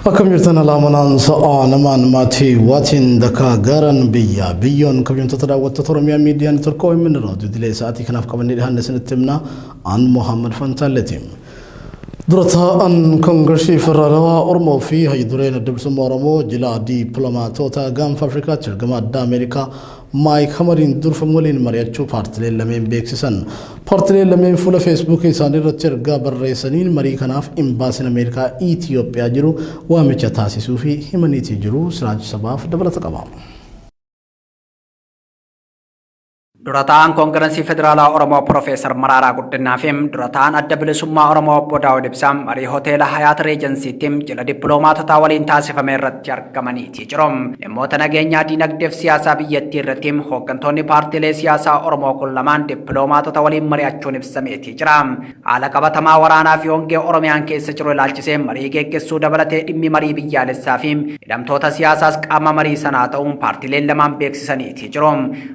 Akkam jirtan alaamanaan sa'aa namaan maatii waatiin dakaa gaaran biyya biyyoon kabajamtoota daawwattoota Oromiyaa Miidiyaa Neetwork OMN irraa oduu idilee sa'aatii kanaaf qabannee dhiyaanne isinitti himna an Mohaammed Fantaalleeti. Dura taa'an Koongiresii Federaalawaa Oromoo fi Hayyudureen Adda Bilisummaa Oromoo jila dippiloomaatota gaanfa Afrikaatti ergama addaa Ameerikaa Maayik Hamariin durfamu waliin mari'achuu paartileen lameen beeksisan. Paartileen lameen fuula Feesbuukii isaanii irratti ergaa barreessaniin marii kanaaf Imbaasiin Ameerikaa Itiyoophiyaa jiru waamicha taasisuufii himaniitii jiru. Siraaj Sabaaf dabalata qaba. Dura taa'aan Koongirensii Federaalaa Oromoo Pirofeesar Maraaraa Guddinaa fi dura taa'aan Adda Bilisummaa Oromoo Obbo Daawud Ibsaa marii hoteela Hayaat Reejansiitti jila dippiloomaatotaa waliin taasifame irratti argamaniiti jiru. Dhimmoota nageenyaa, diinagdee fi siyaasaa biyyattii irratti hooggantoonni paartiilee siyaasaa Oromoo kun lamaan dippiloomaatota waliin mari'achuun ibsameeti jira. Haala qabatamaa waraanaa fi hongee Oromiyaan keessa jiru ilaalchisee marii geggessuu dabalatee dhimmi marii biyyaalessaa fi hidhamtoota siyaasaas qaama marii sanaa ta'uun paartiileen lamaan beeksisaniiti jiru.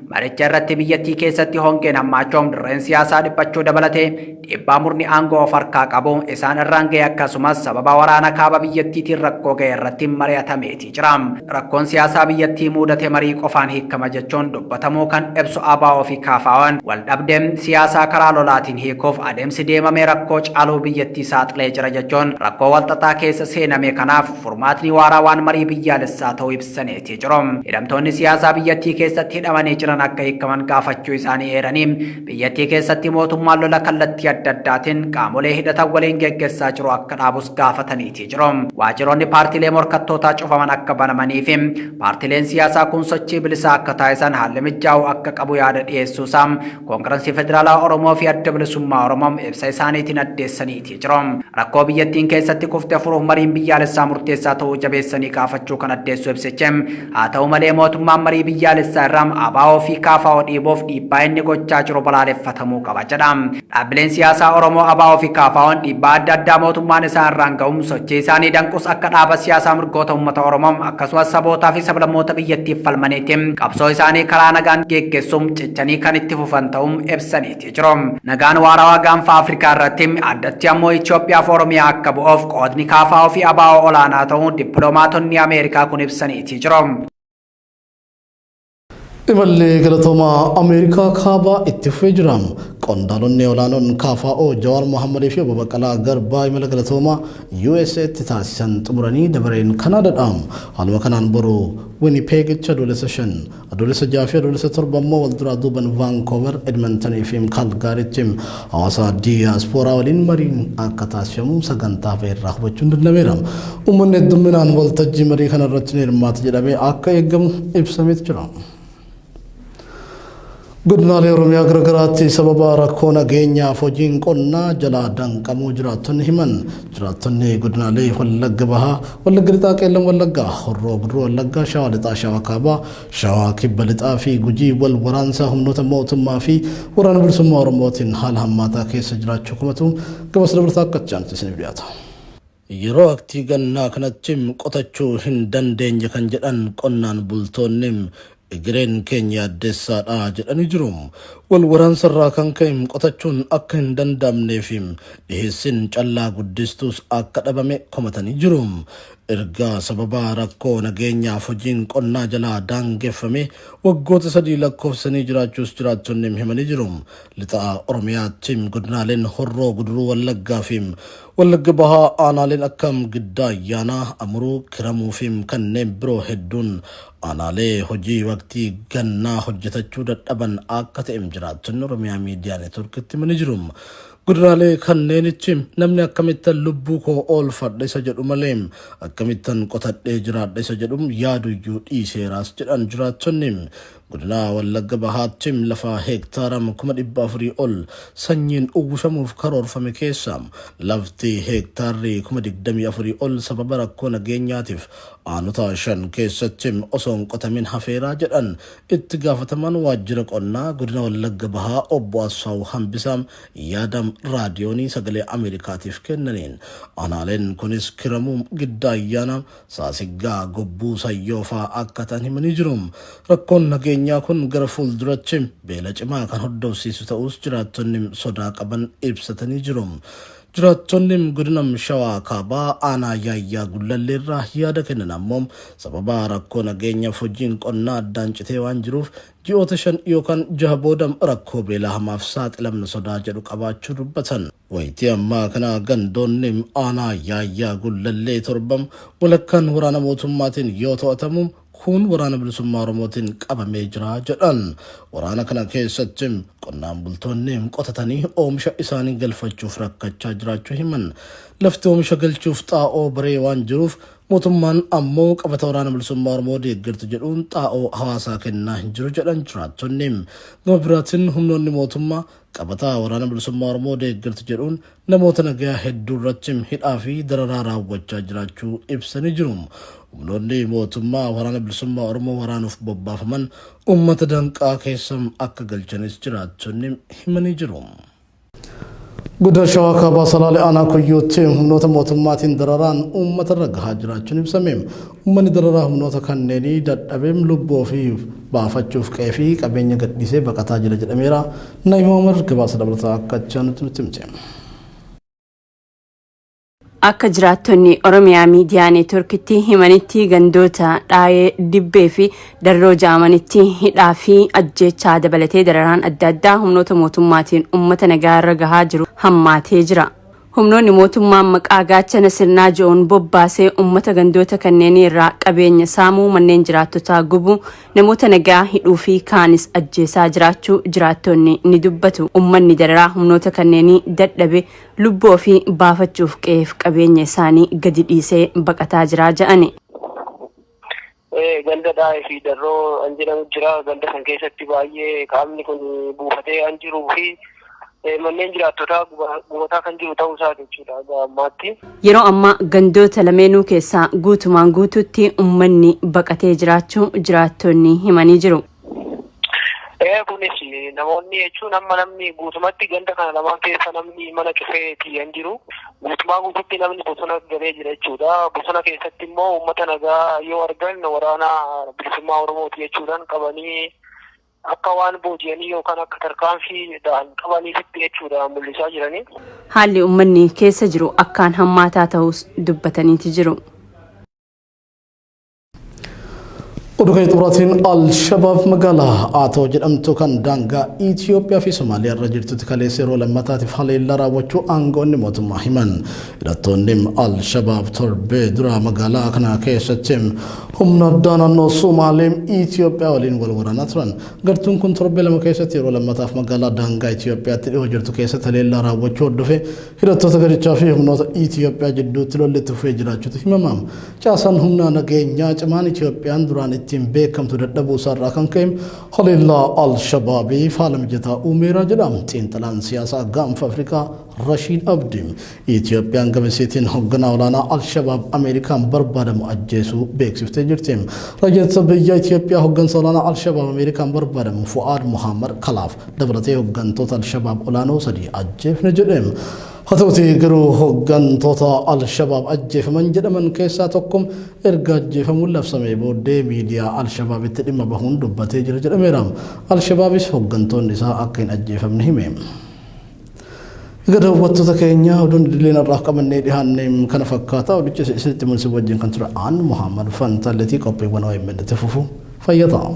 Maricha irratti biyyattii keessatti hongeen hammaachuun dirreen siyaasaa dhiphachuu dabalatee dhiibbaa murni aangoo of harkaa qabu isaan irraan ga'e akkasumas sababa waraana kaaba biyyattiitiin rakkoo ga'e irratti mari'atameeti jira. Rakkoon siyaasaa biyyattii muudate marii qofaan hiikkama jechuun dubbatamuu kan ibsu ABO fi KFOn waldhabdee siyaasaa karaa lolaatiin hiikuuf adeemsi deemame rakkoo caaluu biyyattii saaxilee jira jechuun rakkoo walxaxaa keessa seename kanaaf furmaatni waaraa waan marii biyyaalessaa ta'uu ibsaneeti jiru. Hidhamtoonni siyaasaa biyyattii keessatti hidhamanii jiran akka hiikkaman gaafachuu isaanii eeranii biyyattii keessatti mootummaan lola kallattii adda addaatiin qaamolee hidhatan waliin geggessaa jiru akka dhaabus gaafataniiti jiru. Waajjiroonni paartiilee morkattootaa cufaman akka banamanii fi paartiileen siyaasaa kun sochii bilisaa akka taasisan haalli mijaa'uu akka qabu yaada dhiyeessuusaa Koongirensii Federaalaa Oromoo fi Adda Bilisummaa Oromoo ibsa isaaniitiin addeessaniiti jiru. Rakkoo biyyattiin keessatti kufte furuuf mariin biyyaalessaa murteessaa ta'uu jabeessanii gaafachuu kan addeessu ibsichi, haa ta'u malee mootummaan marii biyyaalessaa irraa ABO fi KFO dhiibuuf dhiibbaa inni gochaa jiru balaaleffatamuu qaba jedha. Dhaabbileen siyaasaa Oromoo ABO fi KFOn dhiibbaa adda addaa mootummaan isaan irraan ga'u sochii isaanii danqus akka dhaaba siyaasaa mirgoota uummata Oromoo akkasumas sabootaa fi sablammoota biyyattiif falmaniitti qabsoo isaanii karaa nagaan geggeessuun cichanii kan itti fufan ta'uu ibsaniiti jiru. Nagaan waarawaa gaanfa Afrikaa irratti addatti ammoo Itoophiyaa fi Oromiyaa akka bu'uuf qoodni KFO fi ABO olaanaa ta'uu dippiloomaatonni Ameerikaa kun ibsaniiti jiru. Imalli galatoomaa Ameerikaa Kaabaa itti fufee jira. Qondaalonni olaanoon KFO Jawaar Mohaammadii fi Obbo Baqqalaa Garbaa imala galatoomaa USAtti taasisan xumuranii dabareen Kanaadaadha. Haaluma kanaan boru Winnipeg-tti Adoolessa 5, Adoolessa 6 fi Adoolessa 7 ammoo walduraa duuban Vaankoover, Edmonton fi Kaalgaaritti hawaasa diyaaspooraa waliin mariin akka taasifamu sagantaa bahe irraa hubachuun danda'ameera. Uummanni heddumminaan waltajjii marii kana irratti ni hirmaata jedhamee akka eegamu ibsameet jira. Godinaalee Oromiyaa garagaraatti sababa rakkoo nageenyaaf hojiin qonnaa jalaa danqamuu jiraattonni himan. Jiraattonni godinaalee Wallagga Bahaa, Wallagga Lixaa, Qeellam Wallaggaa, Horroo Guduruu Wallaggaa, Shawaa Lixaa, Shawaa Kaabaa, Shawaa Kibba Lixaa fi Gujii wal waraansa humnoota mootummaa fi Waraana Bilisummaa Oromootiin haala hammaataa keessa jiraachuu komatu. Gabaasa dabalataa akka itti aanutti isiniif dhiyaata. Yeroo waqtii gannaa kanatti qotachuu hin dandeenye kan jedhan qonnaan bultoonni egereen keenya yaaddessaadha jedhanii jiru. Wal waraansa irraa kan ka'e qotachuun akka hin danda'amnee fi dhiheessin callaa guddistuus akka dhabame komatanii jiru. Erga sababa rakkoo nageenyaaf hojiin qonnaa jalaa daangeffamee waggoota 3 lakkoofsisanii jiraachuus jiraattonni himanii jiru. Lixa Oromiyaatti godinaaleen Horroo Guduruu Wallaggaa fi Wallagga Bahaa aanaaleen akka Giddaa Ayyaanaa, Amuruu, Kiramuu fi kanneen biroo hedduun aanaalee hojii waqtii gannaa hojjetachuu dadhaban akka ta'e jiraattonni Oromiyaa Miidiyaa Neetwoorkitti himanii jiru. Godinaalee kanneenitti namni akkamittan lubbuu koo oolfadha isa jedhu malee akkamittan qotadhee jiraadha isa jedhu yaaduyyuu dhiiseeraas jedhan jiraattonni. Godina Wallagga Bahaatti lafa heektaara 400,000 ol sanyiin uwwifamuuf karoorfame keessaa lafti heektaarri 24,000 ol sababa rakkoo nageenyaatiif aanota 5 keessatti osoo hin qotamin hafeera jedhan itti gaafatamaan waajjira qonnaa godina Wallagga Bahaa obbo Asfaaw Hambisaa yaada raadiyoonii sagalee Ameerikaatiif kennaniin. Aanaaleen kunis Kiramuu, Giddaa Ayyaanaa, Saasiggaa, Gobbuu, Sayyoo fa'aa akka ta'an himanii jiru. Rakkoon nageenyaa kun gara fuulduratti beela cimaa kan hordofsiisu ta'uus jiraattonni sodaa qaban ibsatanii jiru. Jiraattonni godina Shawaa Kaabaa aanaa Yaayyaa Gullalleerraa yaada kennan ammoo sababa rakkoo nageenyaaf hojiin qonnaa addaan citee waan jiruuf ji'oota 5 yookaan 6 booda rakkoo beelaa hamaaf saaxilamna sodaa jedhu qabaachuu dubbatan. Wayitii ammaa kana gandoonni aanaa Yaayyaa Gullallee 7 walakkaan waraana mootummaatiin yoo to'atamu kuun waraana bilisummaa Oromootiin qabamee jira jedhan. Waraana kana keessatti qonnaan bultoonni qotatanii oomisha isaanii galfachuuf rakkachaa jiraachuu himan. Lafti oomisha galchuuf xaa'oo baree waan jiruuf mootummaan ammoo qabata waraana bilisummaa Oromoo deeggartu jedhuun xaa'oo hawaasaa kennaa hin jiru jedhan jiraattonni. Gama biraatiin humnoonni mootummaa qabata waraana bilisummaa Oromoo deeggartu jedhuun namoota nagayaa hedduu irratti hidhaa fi dararaa raawwachaa jiraachuu ibsanii jiru. Humnoonni mootummaa waraana bilisummaa Oromoo waraanuuf bobbaafaman uummata danqaa keessa akka galchanis jiraattonni himanii jiru. Godina Shawaa Kaabaa Salaalee Aanaa Kuyyuutti humnoota mootummaatiin dararaan uummata irra gahaa jiraachuun ibsame. Uummanni dararaa humnoota kanneenii dadhabeem lubbuu ofii baafachuuf qe'ee fi qabeenya gadhiisee baqataa jira jedhameera. Naayima Umar gabaasa dabalataa akka achi aanutti nutti himte. Akka jiraattonni Oromiyaa Miidiyaa Neetworkitti himanitti gandoota Dhaayee, Dibbee fi Darroo ja'amanitti hidhaa fi ajjeechaa dabalatee dararaan adda addaa humnoota mootummaatiin uummata nagaa irra gahaa jiru hammaatee jira. Humnoonni mootummaan maqaa gaachana sirnaa ji'uun bobbaasee uummata gandoota kanneenii irraa qabeenya saamuu, manneen jiraattotaa gubuu, namoota nagaa hidhuu fi kaanis ajjeesaa jiraachuu jiraattonni ni dubbatu. Uummanni dararaa humnoota kanneenii dadhabe lubbuu ofii baafachuuf qe'eef qabeenya isaanii gadi dhiisee baqataa jira jedhani. Ganda Dhaa'ee fi Darroo an jedhamu jira. Ganda san keessatti baay'ee qaamni kun buufatee an jiruu fi manneen jiraattotaa gubataa kan jiru ta'uu isaa jechuudha haga ammaatti. Yeroo ammaa gandoota lameenuu keessaa guutumaan guutuutti uummanni baqatee jiraachuu jiraattonni himanii jiru. Kunis namoonni jechuun amma namni guutumatti ganda kana lamaan keessa namni mana cufeeti kan jiru. Guutumaa guututti namni bosona galee jira jechuudha. Bosona keessatti immoo uummata nagaa yoo argan waraana bilisummaa Oromooti jechuudhaan qabanii akka waan booji'anii yookaan akka tarkaanfiidhaan qabaniifitti jechuudha mul'isaa jiranii. Haalli uummanni keessa jiru akkaan hammaataa ta'us dubbataniiti jiru. Oduu keenya xumuraatiin Al-Shabaab magaalaa Aatoo jedhamtu kan daangaa Itoophiyaa fi Somaaliyaa irra jirtutti kaleessa yeroo lammataatiif haleellaa raawwachuu aangoonni mootummaa himan. Hidhattoonni Al-Shabaab torbee dura magaalaa kana keessatti humna addaa naannoo Somaalee Itoophiyaa waliin wal waraanaa turan. Gartuun kun torbee lama keessatti yeroo lammataaf magaalaa daangaa Itoophiyaatti dhiyoo jirtu keessatti haleellaa raawwachuu hordofee hidhattoota garichaa fi humnoota Itoophiyaa jidduutti lolli itti fufee jiraachuutu himama. Caasaan humna nageenyaa cimaan Itoophiyaan duraan ittiin beekamtu dadhabuu isaarraa kan ka'e haleellaa Al-Shabaabiif haala mijataa uumeera jedha xiinxalaan siyaasaa gaanfa Afrikaa Rashiid Abdi. Itoophiyaan gama isiitiin hoogganaa olaanaa Al-Shabaab Ameerikaan barbaadamu ajjeesuu beeksiftee jirti. Raayyaan ittisa biyyaa Itoophiyaa hooggansa olaanaa Al-Shabaab Ameerikaan barbaadamu Fu'aad Muhammad Kalaaf dabalatee hooggantoota Al-Shabaab olaanoo 3 ajjeefne jedhe. Haa ta'utii garuu hooggantoota Al-Shabaab ajjeefaman jedhaman keessaa tokko erga ajjeefamuun labsamee booddee miidiyaa Al-Shabaabitti dhimma bahuun dubbatee jira jedhameera. Al-Shabaabis hooggantoonni isaa akka hin ajjeefamne hime. Egaa daawwattoota keenya oduun idileen har'aaf qabannee dhiyaanne kana fakkaata. Odicha isinitti mul'isu wajjin kan ture aan Muhammad Fantalleetii qophiiwwan OMN itti fufu fayyaa ta'a.